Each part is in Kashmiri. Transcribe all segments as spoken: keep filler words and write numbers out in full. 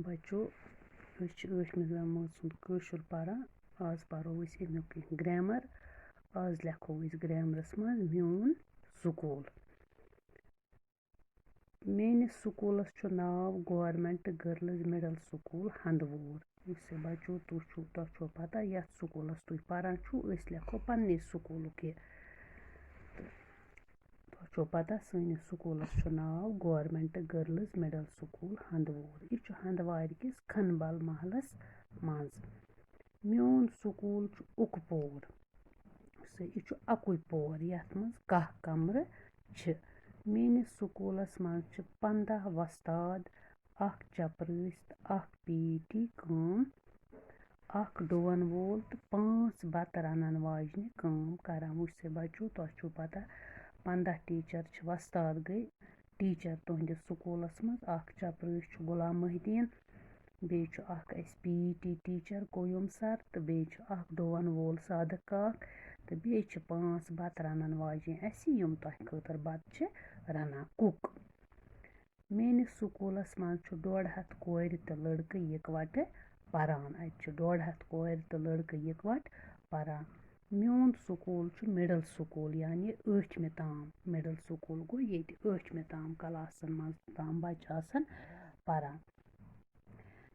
بچو، أسۍ چھِ ٲٹھمہِ جمٲژ ہُنٛد کٲشُر پران۔ آز پرو أسۍ اَمیُک کینٛہہ grammar۔ آز لیکھو أسۍ گرٛیمرَس منٛز میون سکوٗل۔ میٲنِس سکوٗلَس چھُ ناو Government Girls Middle School ہندوور۔ یُس یہِ بچو، تُہۍ چھُو، تۄہہِ چھُو پتہ، یَتھ سکوٗلَس تُہۍ پران چھُو، أسۍ لیکھو پننہِ سکوٗلُک یہِ۔ تہٕ تۄہہِ چھو پتہ، سٲنِس سکوٗلَس چھُ ناو Government Girls Middle School ہندوور۔ یہِ چھُ ہندوارِ کِس کھنبل محلَس منٛز۔ میون سکوٗل چھُ اُکہٕ پور۔ سُہ، یہِ چھُ اَکُے پور، یَتھ منٛز کاہ کمرٕ چھِ۔ میٲنِس سکوٗلَس منٛز چھِ پنٛداہ وۄستاد، اکھ چپرٲسۍ تہٕ اکھ P E T کٲم، اکھ ڈُوَن وول تہٕ پانٛژھ بَتہٕ رَنَن واجنہِ کٲم کران۔ وٕچھ سا بَچو، تۄہہِ چھُو پَتہ، پنٛداہ teacher چھِ وۄستاد گٔے teacher تُہٕنٛدِس سکوٗلَس منٛز۔ اکھ چپرٲسۍ چھُ غلام محی الدیٖن، بیٚیہِ چھُ اکھ اَسہِ P E T teacher Qayoom sir، تہٕ بیٚیہِ چھُ اکھ ڈُوَن وول صادق کاک، تہٕ بیٚیہِ چھِ پانٛژھ بَتہٕ رَنَن واجِنۍ اَسہِ، یِم تۄہہِ خٲطرٕ بَتہٕ چھِ رَنان، cook۔ میٲنِس سکوٗلَس منٛز چھُ ڈۄڈ ہَتھ کورِ تہٕ لٔڑکہٕ یِکوَٹہٕ پَران۔ اَتہِ چھِ ڈۄڈ ہَتھ کورِ تہٕ لٔڑکہٕ یِکوَٹہٕ پَران۔ میون سکوٗل چھُ middle school، یعنی ٲٹھمہِ تام۔ Middle school گوٚو ییٚتہِ ٲٹھمہِ تام classن منٛز تام بَچہٕ آسَن پَران۔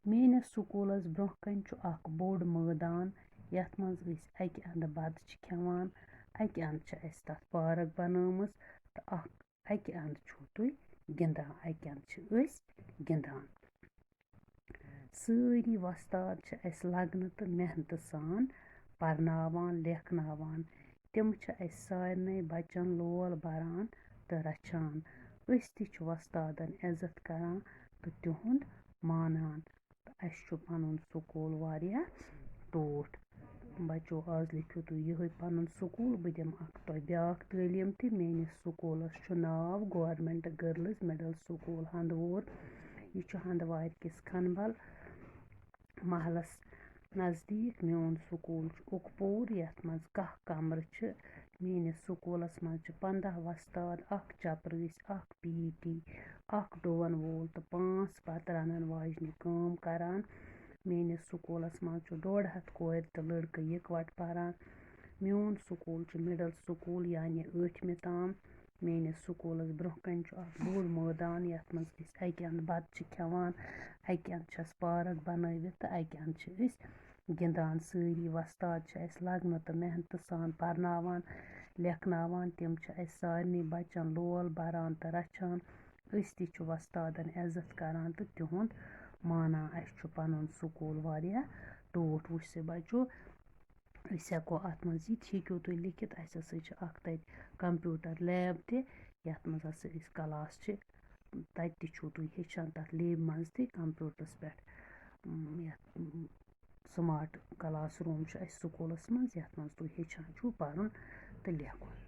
میٲنِس سکوٗلَس برٛونٛہہ کَنہِ چھُ اکھ بوٚڑ مٲدان، یَتھ منٛز أسۍ اَکہِ اَندٕ بَتہٕ چھِ کھٮ۪وان، اَکہِ اَندٕ چھِ اَسہِ تَتھ park بَنٲومٕژ، تہٕ اکھ اَکہِ اَندٕ چھِو تُہۍ گِنٛدان، اَکہِ اَندٕ چھِ أسۍ گِنٛدان۔ سٲری وۄستاد چھِ اَسہِ لگنہٕ تہٕ محنتہٕ سان پرناوان، لیکھناوان۔ تِم چھِ اَسہِ سارنٕے بَچَن لول بَران تہٕ رَچھان۔ أسۍ تہِ چھِ وۄستادَن عزت کران تہٕ تِہُنٛد مانان۔ تہٕ اَسہِ چھُ پَنُن سکوٗل واریاہ ٹوٹھ۔ بَچو، آز لیکھِو تُہۍ یِہوٚے پَنُن سکوٗل۔ بہٕ دِمہٕ اَکھ تۄہہِ بیٛاکھ تعلیٖم تہِ۔ میٛٲنِس سکوٗلَس چھُ ناو Government Girls Middle School ہندوور۔ یہِ چھُ ہندوارِ کِس کھنبل محلَس نزدیٖک۔ میون سکوٗل چھُ اُکہٕ پوٗر، یَتھ منٛز کاہ کمرٕ چھِ۔ میٛٲنِس سکوٗلَس منٛز چھِ پنٛداہ وۄستاد، اَکھ چپرٲسۍ، اَکھ P E T، اَکھ ڈُوَن وول تہٕ پانٛژھ بَتہٕ رَنَن واجنہِ کٲم کران۔ میٛٲنِس سکوٗلَس منٛز چھُ ڈۄڈ ہَتھ کورِ تہٕ لٔڑکہٕ یِکوَٹہٕ پَران۔ میون سکوٗل چھُ middle school، یعنی ٲٹھمہِ تام۔ میٛٲنِس سکوٗلَس برٛونٛہہ کَنہِ چھُ اَکھ بوٚڑ مٲدان، یَتھ منٛز أسۍ اَکہِ اَندٕ بَتہٕ چھِ کھٮ۪وان، اَکہِ اَندٕ چھَس park بَنٲوِتھ تہٕ اَکہِ اَندٕ چھِ أسۍ گِنٛدان۔ سٲری وۄستاد چھِ اَسہِ لگنہٕ تہٕ محنتہٕ سان پَرناوان، لیکھناوان۔ تِم چھِ اَسہِ سارنٕے بَچَن لول بَران تہٕ رَچھان۔ أسۍ تہِ چھِ وۄستادَن عزت کران تہٕ تِہُنٛد مانان۔ اَسہِ چھُ پَنُن سکوٗل واریاہ ٹوٹھ۔ وٕچھ سا بَچو، أسۍ ہٮ۪کو اَتھ منٛز یہِ تہِ ہیٚکِو تُہۍ لیکھِتھ، اَسہِ ہسا چھِ اَکھ تَتہِ computer lab تہِ، یَتھ منٛز ہسا أسۍ class چھِ، تَتہِ تہِ چھُو تُہۍ ہیٚچھان تَتھ لیبہِ منٛز تہِ computerس پٮ۪ٹھ۔ اۭں، یَتھ، اۭں، smart classroom چھُ اَسہِ سکوٗلَس منٛز، یَتھ منٛز تُہۍ ہیٚچھان چھُو پَرُن تہٕ لیکھُن۔